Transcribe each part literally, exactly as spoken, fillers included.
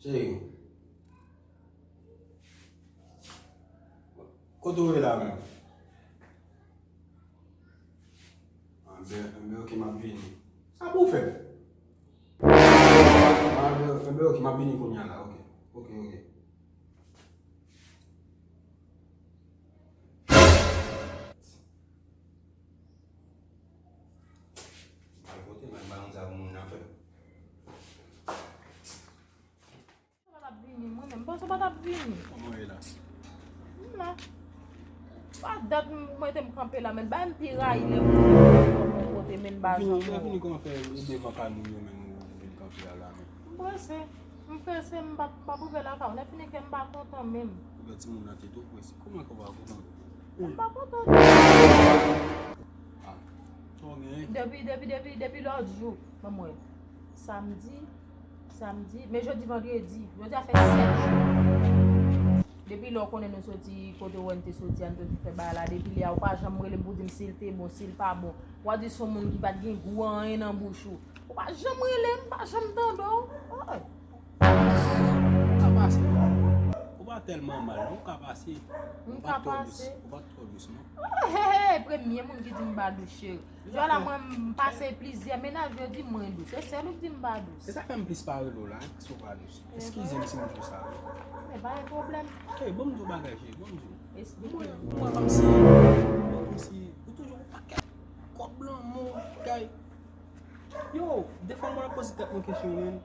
Cheri. Kote w ye la menm? Anben, anben, ok, m ap vini. Sa pou w fè? Anben, anben, ok, m ap vini kounye a la, ok. Ok, ok. Al kote, m al ba moun sa pou moun nan fè. Sa pa t ap vini, mwen menm, m panse w pa t ap vini. Kòman w ye la? M la. Pa dat m mete m kanpe la, men bay m pi rayi lè m bon kote, men ba janm. Vini, vini kòman fè e devan kay moun yo, men nou vin kanpe a la, men. M prese, m prese, m p ap, m p ap rive lakay ou. Lè fini ke m pa kontan menm. Ou gen timoun nan tete w prese. Kòman ke w pa kontan? M pa kontan. Ah, sa w genyen? Depi, depi, depi, depi lòt jou, ban m wè. Samdi, samdi, men jodi vandredi, jodi a fè sèt jou. Depi lè w konnen nou soti kote w wè n te soti a, n te vin fè bagay la, depi lè a, ou pa janm rele m pou di m si l te bon, si l pa bon. W a di se yon moun ki pa t gen gou anyen nan bouch ou. Ou pa janm rele m, m pa janm tande w. Oh. Ou ka pase. Ou pa tèlman mal, non, ou ka pase. M ka pase. Ou pa twò dous, non. Hey, hey, hey, premye moun ki di m pa dous, cheri. Jodi a la, mwen, m pase plizyè mennaj, yo di mwen dous. Se sèl ou k di m pa dous. Se sa fè m plis pa rele w la, hein, paske w pa dous. Eskize m si m di w sa, wi. Men pa gen pwoblèm. Hey, ban m di w bagay, cheri, ban m di w. Esplike. Mwen, mwen, kòmsi, mwen, kòmsi, ou toujou yon pakèt kòb lanmò, kay. Yo, defwa mwen ap poze tèt mwen kesyon, men.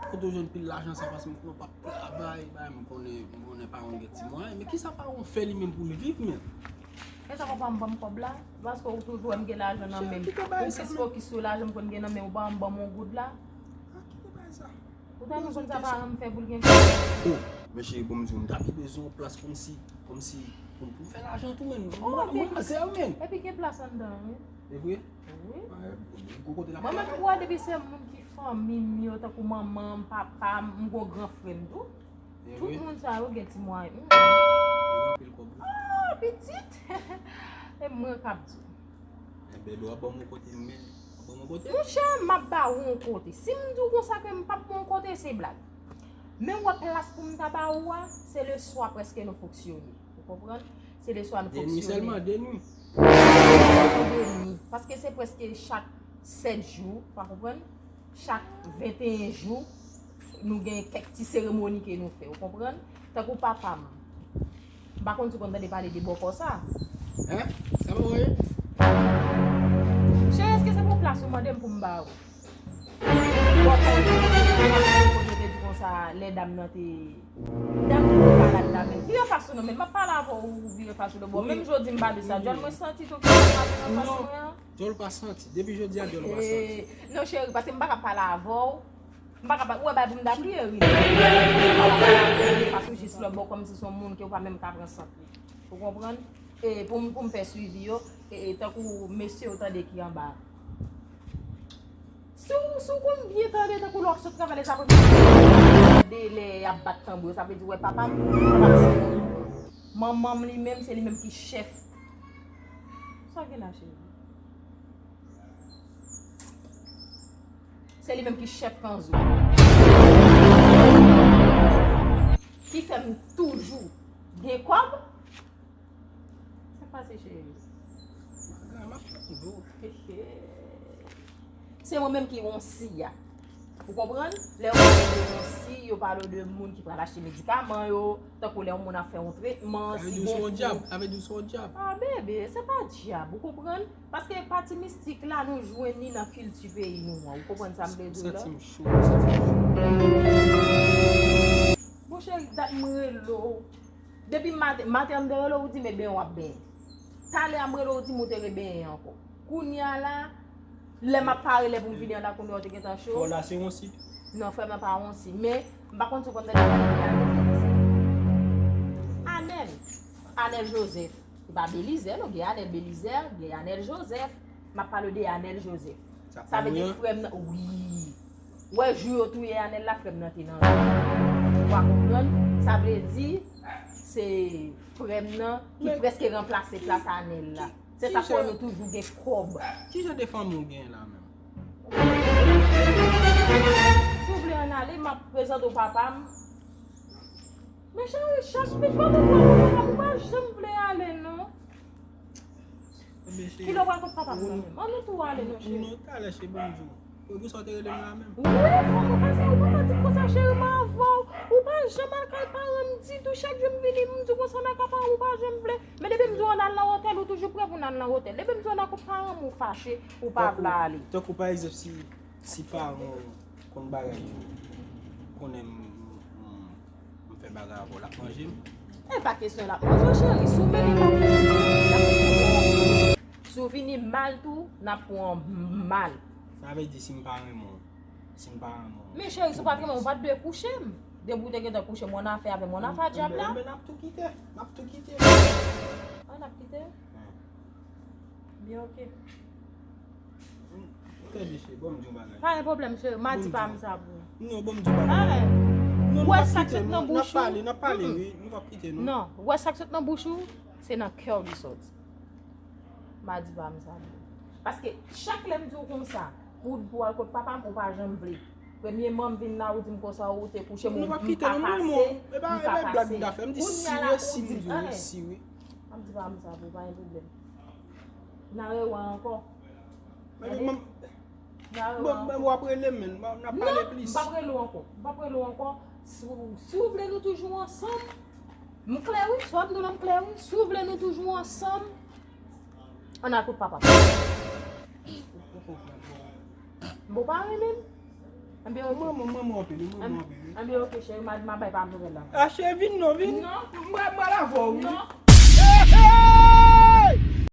Kote w jwenn pil lajan sa, paske m konnen w p ap travay, bay, m konnen, m konnen paran w gen ti mwayen. Men kisa paran w fè li menm pou li viv menm? E sa papa m ban m kòb la? Paske w toujou wè m gen lajan nan men m. Ou plis fokis sou lajan m konn gen nan men w, pa m ban m yon goud la. Kite bay sa. Ou ta konn sa paran m fè pou l gen kòb? Oh, men cheri, bon, m di w, m ta pi bezwen yon plas kòmsi, kòmsi, pou, pou m fè lajan tou, men. Oh, mwen, mwen, mwen, men. Epi gen plas anndan, wi. E vre? Wi. Mwen menm, m kwè depi se moun ki fanmi m yo, tankou manman m, papa m, m gon gran frè m tou. Tout moun sa yo gen ti mwayen. Yo gen anpil kòb, wi. Ah, pitit! E mwen k ap di w. Enben, lè w ap ban m yon kote, men, w ap ban m yon kote? Monchè, m ap ba ou yon kote. Si m di w konsa ke m p ap ba w yon kote, se blag. Men w wè plas pou m ta ba ou a, se le swa prèske nou fonksyone. Ou konprann? Se le swa nou fonksyone. De nwi sèlman, de nwi. Sèlman de nwi. Paske se prèske chak sèt jou, pa konprann? Chak venteyen jou, nou gen kèk ti seremoni ke nou fè, ou konprann? Tankou papa m. M pa konn si w konn tande pale de bòkò sa. Hein? Sa pa wè? Cheri, èske se pou plas ou mande m pou m ba ou? Bòkò ou di, ou konn yo te di konsa, lè dam nan te, dam nan te malad la, men vire fas ou non, men m ap pale avè w, ou vire fas ou de bò. Menm jodi m pa de sa, djòl mwen santi tou ki malad nan fas mwen an. Djòl pa santi. Depi jodi a, djòl pa santi. Eh, non, cheri, paske m pa ka pale avè w. M pa ka pale. Ou wè bagay pou m ta kriye, ri. Paske w jis lòtbò kòmsi se yon moun ke w pa menm ka pran sant li. Ou konprann? E pou m, pou m fè swivi yo, e, e tankou mesye yo tande ki anba. Si w, si w konn byen tande, tankou lè w ap sot travay, lè sa pou tande lè y ap bat tanbou yo, sa vle di, wè, papa m, papa m se manman m li menm, se li menm ki chèf. Sa gen la, cheri? Se li menm ki chèf kanzo. Ki fè m toujou gen kòb. Sa k pase, cheri? Madan, m ap tann ou. Se mwen menm ki wonsi a. Ou konprann? Lè yo pale de wonsi, yo pale de moun ki pral achte medikaman yo, tankou lè yon moun ap fè yon tretman, si gon kou. Sa vle di w se yon dyab? Sa vle di w se yon dyab? Ah, bebe, se pa dyab, ou konprann? Paske pati mistik la, nou jwenn li nan kilti peyi nou an. Ou konprann sa m vle di w la? M santi m cho, m santi m cho. Monchè, dat m rele w. Depi maten, maten an m te rele w, ou di m e benyen w ap benyen. Talè a m rele w, ou di m ou te re benyen ankò. Kounye a la, lè m ap pare lè pou m vini an la, kounye a ou te gentan cho. Frè w la se wonsi? Non, frè m nan pa wonsi. Men, m pa konn si w konn tande pale de Anèl Belizaire. Anèl. Anèl Joseph. Se pa Belizaire, non, gen Anèl Belizaire, gen Anèl Joseph. M ap pale de Anèl Joseph. Sa vle di frè m nan, wi. Ou wè jou yo touye Anèl la, frè m nan te nan. Ou pa konprann? Sa vle di, se frè m nan ki prèske ranplase plas Anèl la. Se sa k fè nou toujou gen kòb. Ki jan de fanmi w gen la menm? Si w vle ann Ale, m ap prezante w papa m. Men cheri, chak pitit mwen ou pral kot papa m, ou pa janm vle ale non. Kilè w pral kot papa m nan menm? Ann nou tou ale non cheri. Non, talè cheri, ban m di w. Pou, pou sa w te rele m la menm. Wi, fòk ou pase, ou pa di konsa cheri, m avè w. Ou pa janm al kay paran m ditou. Chak jou m vini, m di w konsa w nan kay paran m, ou pa janm vle. Men depi m di w ann al nan otèl, ou toujou prè pou n al nan otèl. Depi m di w ann al kot paran m, ou fache, ou pa vle ale. Tankou pa egzanp si, si paran w konn bagay yo, konnen m, m, m fè bagay avè w, l ap manje m. E pa kesyon l ap manje w cheri, si w vini mal, l ap manje w. Si w vini mal tou, n ap pran w mal. Sa vle di si m pa renmen w, si m pa renmen w. Men cheri, si w pa t renmen m, ou pa t dwe kouche m. Depi w te gentan kouche m, w annafè avè m, w annafè a dyab la. Enben, enben, n ap tou kite, n ap tou kite. Ah, n ap kite? Wi. Byen, oke. Tande cheri, ban m di w bagay. Pa gen pwoblèm cheri, m a di pa m sa pou ou. Non, ban m di w bagay. Ah, non, nou p ap kite, non, n ap pale, n ap pale, wi, nou p ap kite, non. Non, ou wè sa k sot nan bouch ou, se nan kè w li soti. M a di pa m sa pou ou. Paske chak lè m di w konsa, pou, pou al kot papa m, ou pa janm vle. Premyeman, m vin la, ou di m konsa, ou te kouche m, ou pa pase, m pa pase. Kounye a la, ou di, ann. M ap di pa m sa pou ou, pa gen pwoblèm. N a rewè ankò. Tande? N a rewè ankò. Bon, w ap rele m, men, n a pale plis. Non, m p ap rele w ankò. M p ap rele w ankò. Si, si w vle nou toujou ansanm, m klè wi, sa w ap di w la m klè wi. Si w vle nou toujou ansanm, ann al kot papa m. Bon, pa renmen m. Enben, oke. Manman, manman anpil, wi, manman anpil, wi. Enben, oke, cheri, m a, m a bay pa m nouvèl la. Ah, cheri, vin non, vin. Non. M pral, m pral avè w, wi. Non.